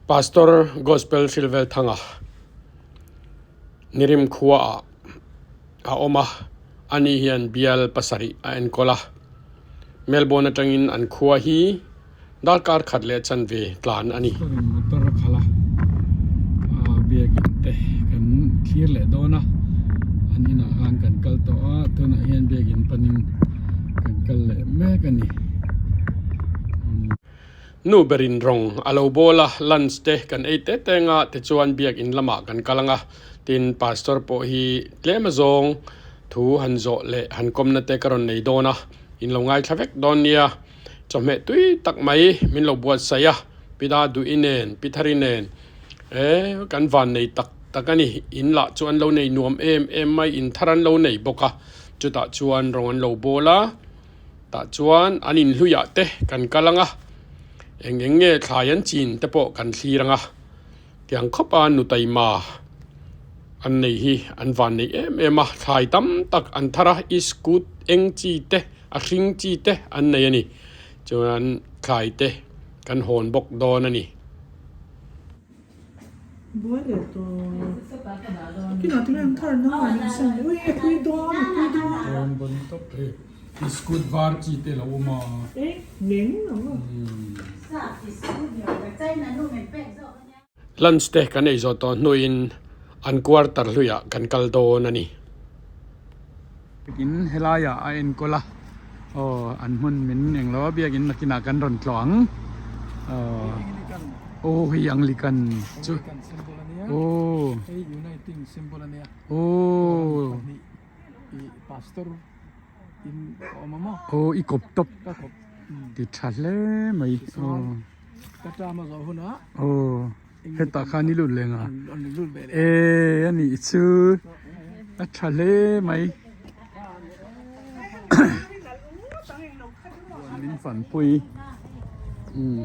Pastor Gospel Hrilvelthanga Nirim khuaah a awm a, ani hian bial pasarih a enkawl a. Melbourne atangin an khua hi darkar khat leh chanve tlan a ni. Motor a khalh a, biakin te kan thlir leh dawn a, an inah khan kan kal tawh a, tunah hian biakin panin kan kal leh mek a ni. Nu berin rawng a lo bawl a, lunch te kan ei te te anga tichuan biakin lamah kan kal anga, tin pastor pawh hi tlem azawng thu han zawh leh han kawmna te ka rawn nei dawn a, in lo ngaithla vek dawn nia. Chawhmeh tui tak mai min lo buatsaih a, Pida Duhi nen, Pi Thari nen eh kan van nei tak tak a ni, in lah chu an lo nei nuam em em mai, in thar an lo nei bawk a, chutah chuan rawng an lo bawl a. Tah chuan an inhluiah te kan kal ang a, eng eng nge thlai an chin te pawh kan thlir ang a, tiang khawpa nu taima an nei hi an van nei em em a, thlai tam tak an thar a, iskut eng chi te a hring chi te an nei a ni, chuan thlai te kan hawn bawk dawn a ni. Iskut var chi te lo awm a. Lunch te kan ei zawh tawh hnuin an quarter hluiah kan kal dawn a ni. In helaiah a enkawl a aw an hmun min englo a biakin nakinah kan rawn tlawh ang aw hei Anglican chu aw aw aw i kawp tawp ti tha hle mai aw aw. Hetah khan i lut leh nga e a nih chu a tha hle mai min fanpui umm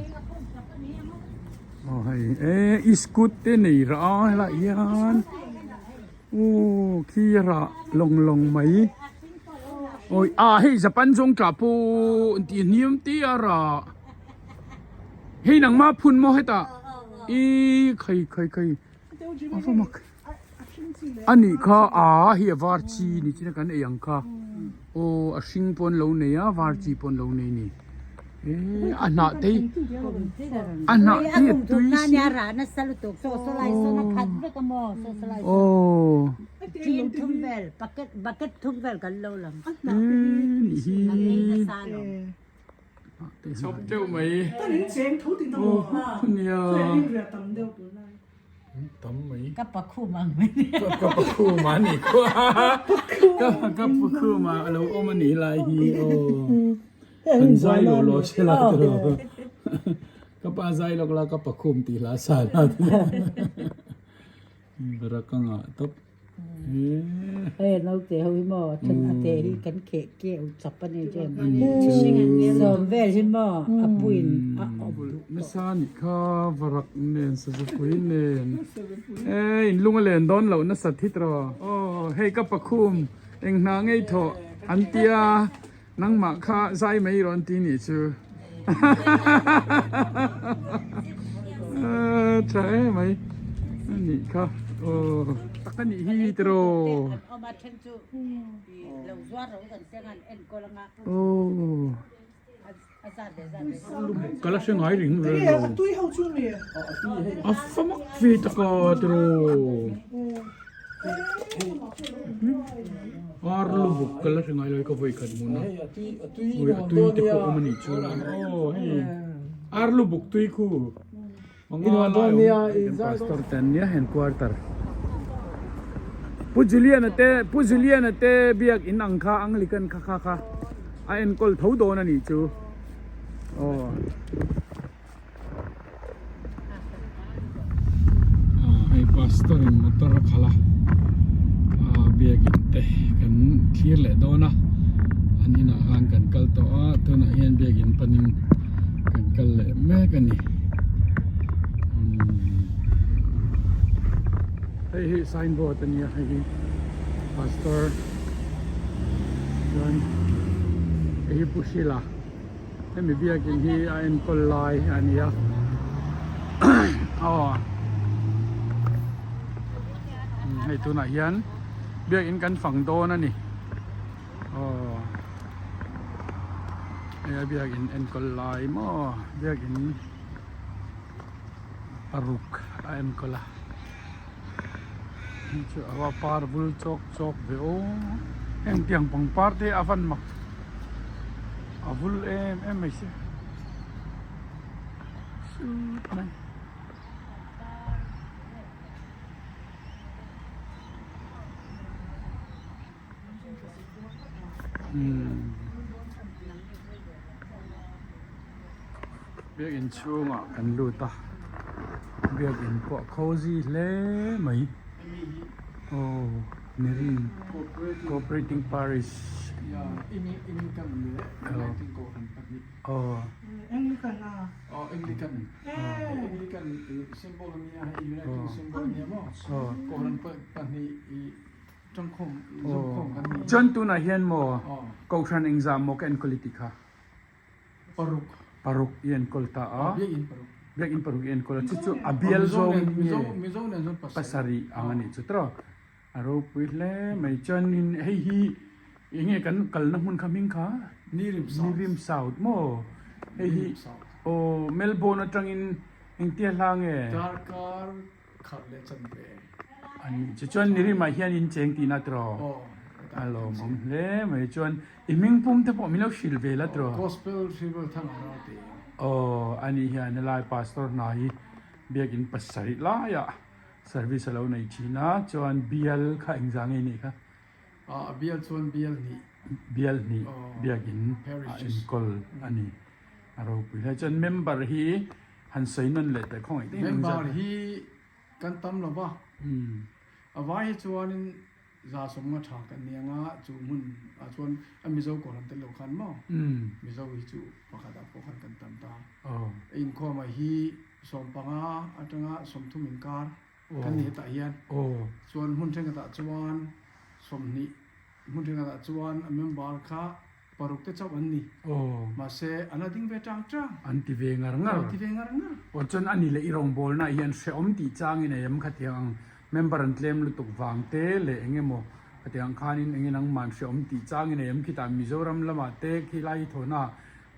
aw hei e iskut te nei rah a helaiah hian aw khi a rah lawng lawng mai awi ah hei japan zawng tah pawh an tih hniam te a rah. Hei nangmah phun maw hetah i khai khai khai a va mak a nih kha a hei a var chi ni chin a kan ei ang kha aw a hring pawh an lo nei a var chi pawh an lo nei a ni eh a hnah te hi a hnah te hi a tui si aw aw. Chawp deuh mai. Aw nia. Tam mai. Ka pakhum ang mai. Ka pakhum a ni khaw. Ka ka pakhum a lo awm a nih lai hi aw. Kan zai lo lo che la tiraw. Ka pa zai lawk la ka pakhum tih hla sa la. Barakanga tawp. Hei naute ho hi maw then a te hi kan kheh keuh chap a ni chuan sawm vel hi maw a puiin a awp duh tawh. Nasa nih kha varak nen sazupui nen e in lung a len dawn loh nasa thit rawh aw hei ka pakhum eng hna ngei thawh an tia nangmah kha zai mai rawh an ti nih chu tha em mai a nih kha aw tak a nih hi tiraw aw ka la hre ngai ring reng lo a fa mak ve tak a tiraw. Ar lubuk ka la hre ngai lo ka vawi khat hmun a ui a tui te pawh awm a nih chu aw hei ar lubuk tui khu panga lai awm pastor te an nia hen quarter pu Julian a te pu Julian a te biak in ang kha Anglican kha kha kha a enkawl tho dawn a nih chu aw. Hei pastor in motor a khalh a ah biakin te kan thlir leh dawn a an inah khan kan kal tawh a tunah hian biakin panin kan kal leh mek a ni umm hei hi signboard a nia hei hi pastor chuan hei hi pu Hrila. Hemi biakin hi a enkawl lai a ni a. Aw hei tunah hian biakin kan fang dawn a ni aw hei a biakin enkawl lai maw biakin paruk a enkawl a hei chu a va par vul chawk chawk ve aw heng tiang pangpar te a van mak a vul em em mai sia. Sut mai. Umm. Biakin chhungah kan lut a, biakin pawh a cozy hle mai. Aw Mirin Cooperating Parish. Aw. Anglican a. Aw Anglican. Anglican symbol ania hei United symbol ania maw. Kohhran pahnih i tangkhawm zawmkhawm kan ni. Chuan tunah hian maw Kohhran engzah maw ka enkawl i tih kha? Paruk. Paruk i enkawl ta a. Biakinn paruk. Biakinn paruk i enkawl a. Chu chu a bial zawngin nge? Mizo nen chuan pasarih. Pasarih ang a nih chu tawh. A ropui hle mai chuanin hei hi eng nge kan kalna hmun kha hming kha? Nirim South. Nirim South maw? Hei hi aw Melbourne atangin engtia hla nge? Darkar khat leh chanve. A nih chu chuan Nirimah hian in cheng tihna tiraw? Aw. A lawmawm hle mai chuan i hming pum te pawh min lo hrilh ve la tiraw? Gospel Hribel Thanga Ralte. Aw a nih hian helai Pastor hna hi biakin pasarih laiah Service a lo nei thin a, chuan bial kha engzah nge nih kha? A bial chuan bial hnih. Bial hnih biakin a enkawl a ni. A ropui hle. Chuan member hi han sawi nawn leh teh khawngaih deuhin engzah? Member hi kan tam lo va, a vai hi chuanin za sawmnga tha kan ni ang a, chu hmun ah chuan a Mizo kawrhan tel lo khan maw? Mizo hi chu pakhat ah pawh khan kan tam ta. Inkhawm ah hi 15 atanga 30 inkar kan ni hetah hian chuan hmun thenkhatah chuan 20 hmun thenkhatah chuan a member kha paruk te chauh an ni mahse an la ding ve tang tang an ti ve ngar ngar an ti ve ngar ngar aw chuan ani leh i rawngbawlna ah hian hrehawm tih changin a em khatiang ang member an tlem lutuk vang te leh eng emaw khatiang khanin eng nge nangman hrehawm tih changin a em khitah Mizoram lamah te khilai hi thawhna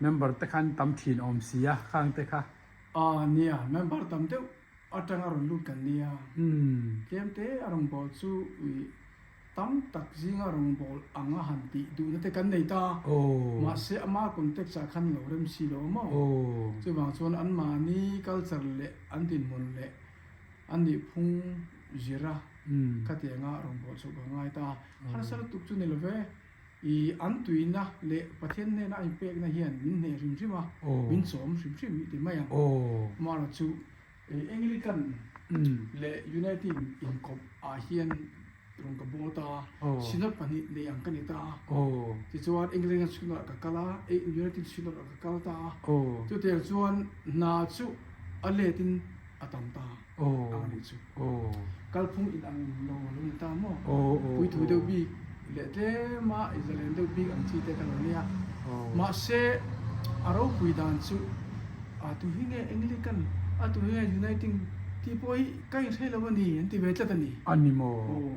member te khan tam thin awm si a khang te kha. A nia, member tam deuh atanga rawn lut kan nia. Tlem te a rawn bawl chu ui tam tak zinga rawn bawl ang a han tih duhna te kan nei ta. Mahse ama context ah khan lo rem si lo a maw? Chuvang chuan anmahni culture leh an dinhmun leh an nihphung zira khatianga rawn bawl chhuah ka ngai ta. Harsa lutuk chu ni lo ve. I an tuina leh Pathian hnena a inpekna hian min hneh hrim hrim a, min chawm hrim hrim i ti mai ang. Mara chu Anglican leh Uniting inkawp ah hian rawn ka bawl ta a, Synod pahnih nei ang ka ni ta a. Tichuan Anglican Synod ah ka kal a, Uniting Synod ah ka kal ta a. Chutiang chuan hna chu a letin a tam ta ang a nih chu. Kalphung in ang lo a lo ni ta maw? Puithu deuh bik leh tlem a i zalen deuh bik ang chi te ka lo nia. Mahse a ropui dan chu a tu hi nge Anglican a tu hi nge Uniting tih pawh hi ka inhre lo a ni an ti ve tlat a ni. A ni maw?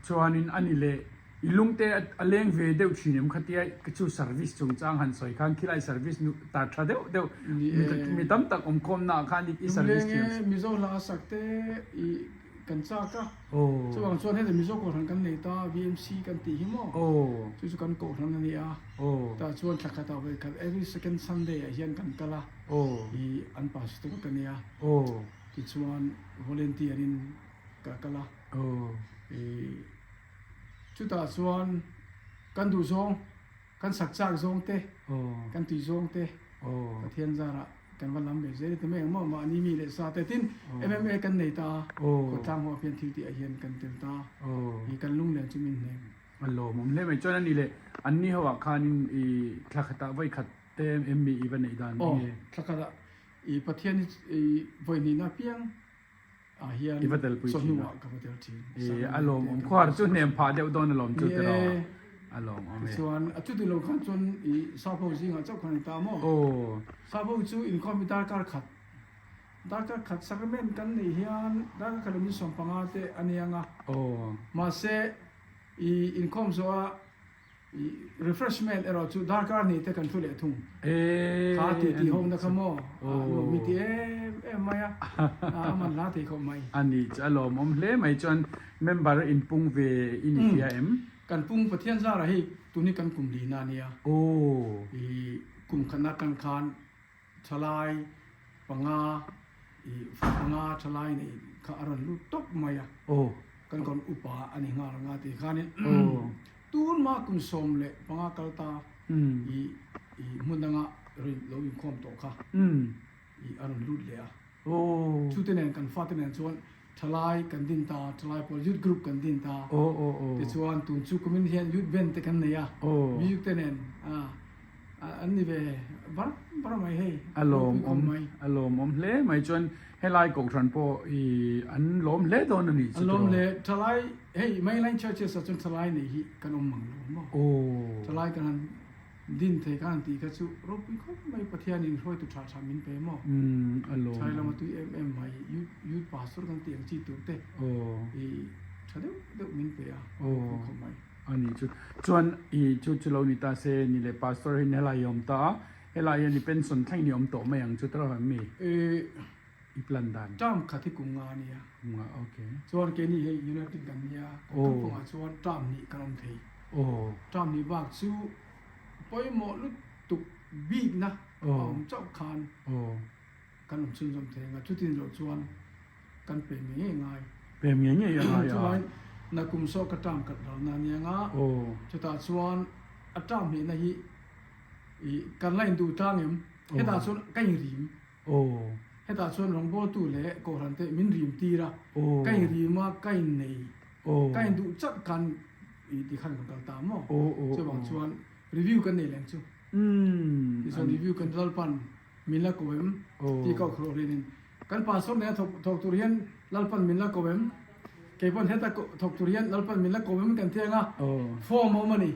Chuanin a ni leh I lungte a leng ve deuh thin em khatia chu service chungchang han sawi khan khilai service nu tar tha deuh deuh mi tam tak awm khawm naah khan i service thiam Lungleng e Mizo hla sak te i kan chak a chuvang chuan heta Mizo kohhran kan nei ta VMC kan tih hi maw chu chu kan kohhran a ni a tah chuan thla khatah vawi khat every second Sunday ah hian kan kal a i an pastor ka nia tichuan volunteer in ka kal a i Chutah chuan kan duh zawng, kan sak chak zawng te, kan tui zawng te Pathian zarah kan va lam ve zel i ti mai ang maw? Mahni mi leh sa te tin MMA kan nei ta a, khawtlang ho ah hian thil tih ah hian kan tel ta a, i kan lunglen chu min hnem. A lawmawm hle mai. Chuan ani leh anni ho ah khanin i thla khatah vawi khat te em mi i va neih dan nge? Aw, thla khatah i Pathian hi i vawi hnihna apiang ah hian I va telpui thin chawhnu ah ka va tel thin. E, a lawmawm khuar chu hnem phah deuh dawn a lawm chu tiraw a lawmawm e. Chuan a chuti lo khan chuan i Sapho zingah chauh khan an ta maw? Aw. Sapho chu inkhawm hi darkar khat. Darkar khat sacrament kan neih hian darkar khat leh minute 15 te a ni ang a. Mahse i inkhawm zawh a i refreshment erawh chu darkar hnih te kan thu leh thung. Kha ti tih ho na kha maw a nuam mi ti em em mai a, a man hla thei khawp mai. A nih chu a lawmawm hle mai chuan member inpung ve i ni hria em? Kan pung Pathian zarah hei tun hi kan kum lihna a nia. I kum khatna atang khan Thalai panga i panga thalai nei kha a rawn lut tawp mai a, kan kawn upa a ni nghal anga tih khanin tun hma kum 15 kal ta i i hmun danga rawn lo inkhawm tawh kha i a rawn lut leh a. Chute nen kan fate nen chuan thalai kan din ta, thalai pawl youth group kan din ta, tichuan tun chu kumin hian youth band te kan nei a, music te nen an ni ve bar bar mai hei. A lawmawm, a lawmawm hle mai chuan helai kohhran pawh i an lawm hle dawn a nih chu tiraw? An lawm hle, thalai hei mainline churches ah chuan thalai nei hi kan awm mang lo maw? Thalai kan han Din thei khan tih kha chu ropui khawp mai Pathianin hruaitu tha tha min pe maw? Chhai lama tui em em mai Youth Pastor kan tih ang chi tur te i tha deuh deuh min pe a ropui khawp mai. A ni chu. Chuan i chu chu lo ni ta se ni le Pastor hi helai i awm ta a, helai hian i pension thleng i awm tawh mai ang chu tawrh em mi? I plan dan. Term khat hi kum nga a nia. Kum nga okay. Chuan keini hei United kan nia, kan kalphungah chuan term hnih kan awm thei. Term hnih bak chu pawimawh lutuk bikna a awm chauh khan kan awm chhunzawm thei ang a, chutin loh chuan kan pe ngei ngei ngai. Pe ngei ngei a ngai a. Chuvangin nakum saw ka term khat lo na nia nga, chutah chuan a term hnihna hi kan la induh tlang em? Hetah chuan ka inrim. Hetah chuan rawngbawltu leh kohhran te min rim tir a, ka inrim a, ka innei, ka induh chauh khan i ti khan kan kal ta maw? Chuvang chuan review kan nei leng chu. Tichuan review kan Lalpan min la ko em tih ka awkhlawh rin in kan pastor nena thawk tur hian Lalpan min la ko em? Keipawn heta thawk tur hian Lalpan min la ko em kan ti ang a, form a awm a ni.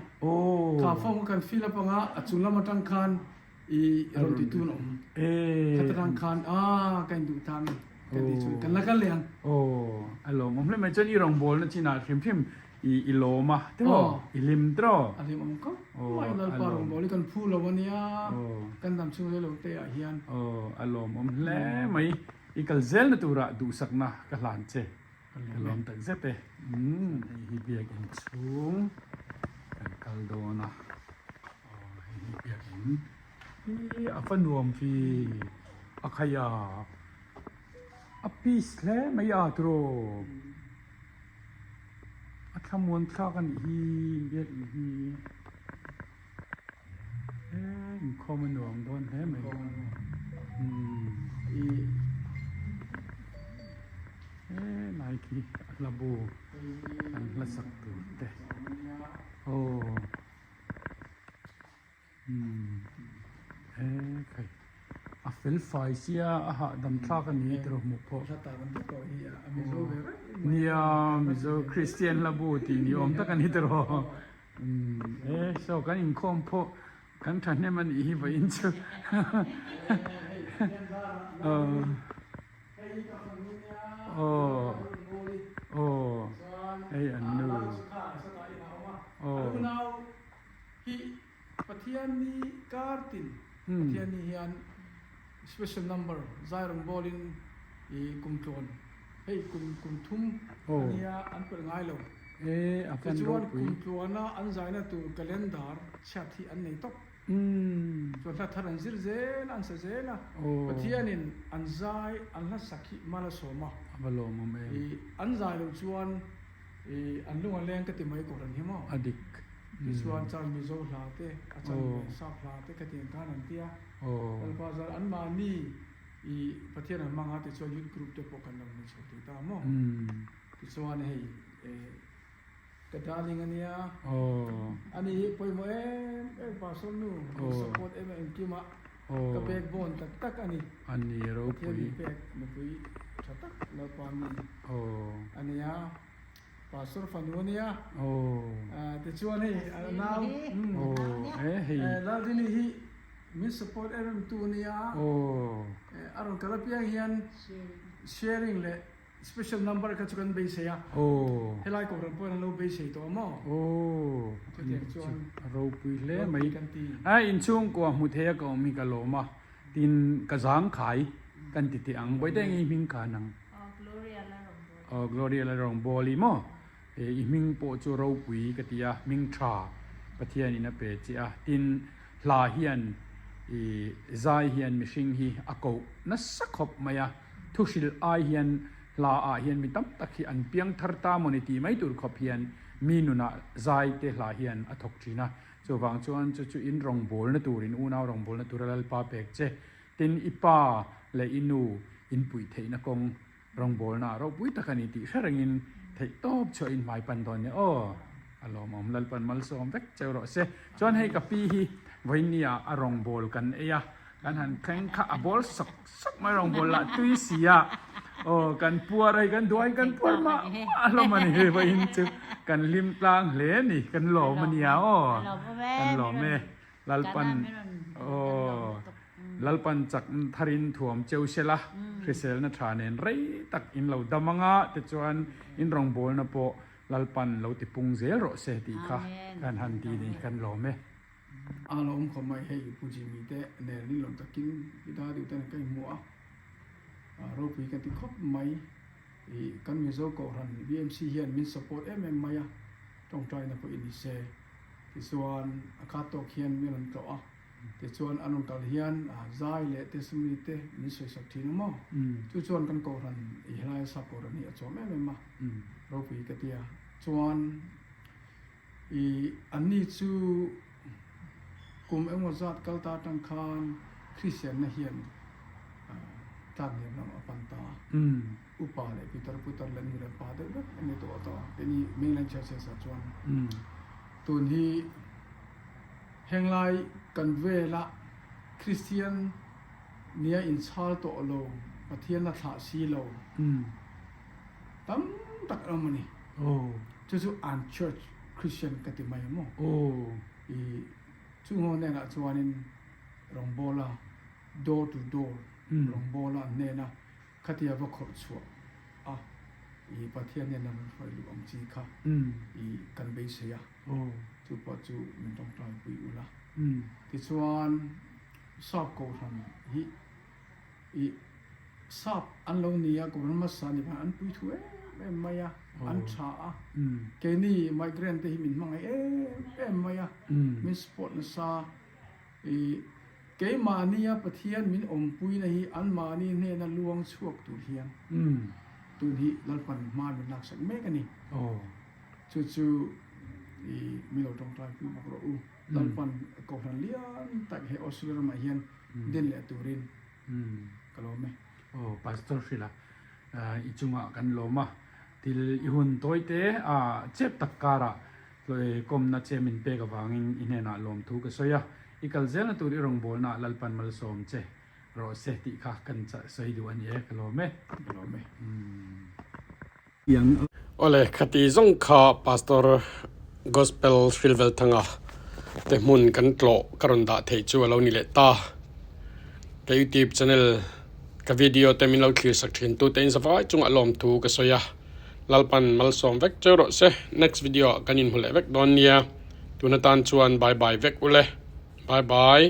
Kha form kha kan fill up ang a, a chung lam atang khan I rawn ti tun awm. Khat atang khan a ka induh ta mi ka ti chu kan la kal leh ang. Aw a lawm awm hle mai chuan i rawngbawlna chinah hrim hrim i i lawm a tiraw i hlim tiraw. A hlim awm khawp mai Lalpa rawngbawlhi kan phu lo a nia kan dam chhung rei lo te ah hian. Aw a lawm awm hle mai i kal zelna turah duhsakna ka hlan che ka lawm tak zet e. Hei hi biakinn chhung kan kal dawn a. Aw hei hi biakinn hi a va nuam vi a khai a a peace hle mai a tiraw a thlamuan thlak a nih hi biakinn hi he inkhawm a nuam dawn hle mai he lai khi a hla bu an hla sak tur te aw. Umm he khai a fel fai sia a hahdam thlak a ni tiraw hmuh pawh nia mizo Christian hla bu tih ni awm tak a ni tiraw umm he saw kan inkhawm pawh kan thahnem a nih hi vawiin chu aw aw aw hei an nu aw. Hi Pathian ni kar tin Pathian ni hian special number zai rawn bawl in i kum tlawn hei kum kum thum a nia an pelh ngai lo tichuan kum tluana an zaina tur calendar chhiat hi an nei tawp chuan hla thar an zir zel a an sa zel a Pathian in an zai an hla sak hi mal a sawm a i an zai loh chuan I an lung a leng ka ti mai kawr an hi maw? A dik. Tichuan chan Mizo hla te, a chan ve Sap hla te ka ti ang khan an ti a. Lalpa zar anmahni i Pathian an hmang a tichuan youth group te pawh kan lo nei chho thei ta maw? Tichuan hei ka darling a nia. Ani hi pawimawh em em Pastor nu min support em em engkim a ka backbone tak tak a ni. Ani ropui. Pathian min pek nupui tha tak Lalpa mi a nia. Pastor fanu a nia. Tichuan hei a nau Lalrini hi min support em em tu a nia. A rawn kal apiang hian sharing leh special number kha chu kan beisei a. Helai kohhran pawhin an lo beisei tawh a maw? Chutiang chuan A ropui hle mai. A inchhungkua hmu thei a ka awm hi ka lawm a, tin ka zang khai kan ti teh ang. Bawihte eng i hming khan ang? Aw Gloria la rawn bawl i maw? I hming pawh chu ropui ka ti a, hming tha Pathian in a pe che a, tin hla hian i zai hian mihring hi a koh nasa khawp mai a, thu hrilh ai hian hla ah hian mi tam tak hi an piang thar ta maw ni tih mai tur khawp hian mi nunah zai te hla hian a thawk thin a, chuvang chuan chu chu in rawngbawlna tur in unau rawngbawlna tura Lalpa pek che, tin i pa leh i nu in puih theihna kawng Rawngbawlna ropui tak a ni tih hre rengin theih tawp chhuah in hmai pan dawn nia aw. A lawmawm Lalpan malsawm vek cheu rawh se. Chuan hei ka pi hi vawinia a rawngbâwl kan ei a, kan han thleng kha a bawl sawk sawk mai rawngbâwl lah tui si a. Aw kan puar a hei kan duh aiin kan puar mah mah hlawm a ni hei vawiin chu kan hlim tlang hle a ni kan lawm a nia aw. Kan lawm e. Lalpan aw Lalpan chak tharin thuam cheu sela, hriselna tha nen rei tak in lo dam anga tichuan in rawngbawlna pawh Lalpan lo ti pung zel rawh se tih kha kan han ti ni kan lawm e. A lo awm khawp mai hei Pu Jimmy te nen rilawm takin i da deuh ten ka inhmu a, ropui ka ti khawp mai. I kan Mizo Kohhran VMC hian min support em em mai a, tawngtaina pawh i ni se. Tichuan a khat tawk hian min rawn tlawh a, tichuan an rawn kal hian zai leh testimony te min sawisak thin a maw? Chu chuan kan Kohhran i helai sap Kohhran hi a chawm em em a, ropui ka ti a. Chuan i anni chu kum engmaw zat kal ta atang khan Kristianna hian tlakniam lam a pan ta a. Upa leh pitar putar leh nu leh pa deuh vek an ni tawh a tawh a. Keini mainland churches ah chuan tun hi henglai kan vela Kristian nia inchhal tawh lo, Pathian a thlah si lo tam tak an awm a ni. Chu chu an church Christian ka ti mai a maw? I chung ho hnenah chuanin rawngbawla door to door rawngbawla an hnena khatia va khawrh chhuah a i Pathian hian a rawn hruai luh ang chi kha i kan beisei a, chu pawh chu min tawngtai pui ula. Tichuan sap kohhran hi i sap an lo ni a, kohhran hmasa ni khan an pui thu em em mai a, an tha a, keini migrant te hi min hmangaih em em mai a, min support nasa. I keimahnia Pathian min awmpuina hi anmahni hnena luang chhuak tur hian tun hi Lalpan hma min laksak mek a ni. Chu chu i mi lo tawngtaipui bawk rawh u. Lalpan Kohhran lian tak he Australia ramah hian din leh turin ka lawm e. Aw Pastor Hrila i chungah kan lawm a, thil i hun tawi te a chep tak karah Kawmna che min pek avangin i hnenah lawmthu ka sawi a, i kal zelna tur i rawngbawlnaah Lalpan malsawm che rawh se tih kha kan sawi duh a ni e, ka lawm e. Ka lawm e. Awle, khati zawng kha Pastor Gospel Hrilvelthanga te hmun kan tlawh ka rawn dah theih chu a lo ni leh ta. Ka YouTube channel ka video te min lo thlir sak thin tu te in zavai chungah lawmthu ka sawi a. Lalpan malsawm vek cheu rawh se next video ah kan inhmu leh vek dawn nia tun atan chuan bye bye vek ule bye bye.